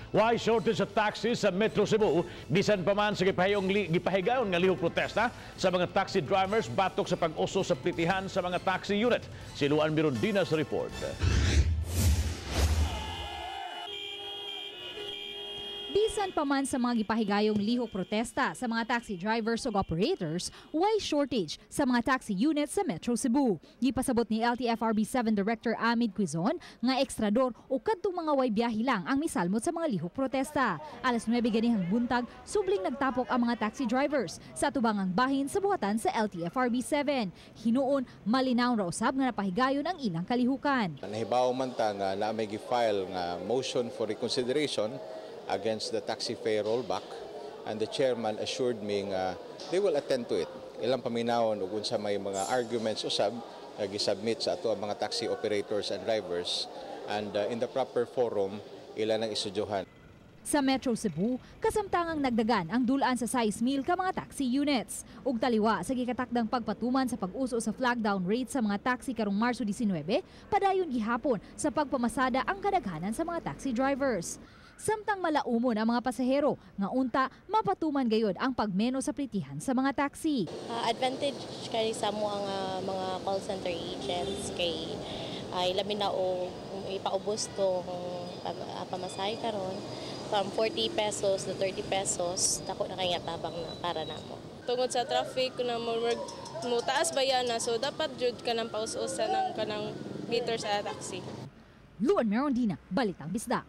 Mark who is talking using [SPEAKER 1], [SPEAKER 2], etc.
[SPEAKER 1] Way shortage sa taxi sa Metro Cebu? Bisan pa man sa gipahigayon nga lihok protesta sa mga taxi drivers batok sa pag-uso sa plitihan sa mga taxi unit. Si Luan Mirondina sa report.
[SPEAKER 2] Bisan pa man sa mga gipahigayong lihok protesta sa mga taxi drivers ug operators, way shortage sa mga taxi units sa Metro Cebu. Gipasabot ni LTFRB 7 Director Amid Quizon nga ekstrador o kadtong mga way biyahe lang ang misalmot sa mga lihok protesta. Alas 9 ganihang buntag, subling nagtapok ang mga taxi drivers sa tubangang bahin sa buhatan sa LTFRB 7. Hinuon, malinaw ra usab nga napahigayon ang ilang kalihukan.
[SPEAKER 3] Nahibaw man ta nga naa may gi-file nga motion for reconsideration against the taxi fare rollback, and the chairman assured me nga they will attend to it. Ilang paminawon ug unsa may mga arguments usab nga gisubmit sa ato ang mga taxi operators and drivers, and in the proper forum ila nang istudyuhan.
[SPEAKER 2] Sa Metro Cebu, kasamtangang nagdagan ang dulaan sa size mil ka mga taxi units. Ug taliwa sa gikatakdang pagpatuman sa pag-uso sa flag down rate sa mga taxi karong Marso 19, padayon gihapon sa pagpamasada ang kadaghanan sa mga taxi drivers. Samtang malaumon ang mga pasahero nga unta mapatuman gayod ang pagmeno sa plitihan sa mga taxi.
[SPEAKER 4] Advantage kay sa mo ang mga call center agents kay ay labi na og ipaubos tong pamasahe karon from 40 pesos to 30 pesos, dako na kay nga tabang na para namo.
[SPEAKER 5] Tungod sa traffic na mo taas ba yan na, so dapat jud kanang paus-usan ng kanang meter sa taxi.
[SPEAKER 2] Luan Merondina, Balitang Bisdak.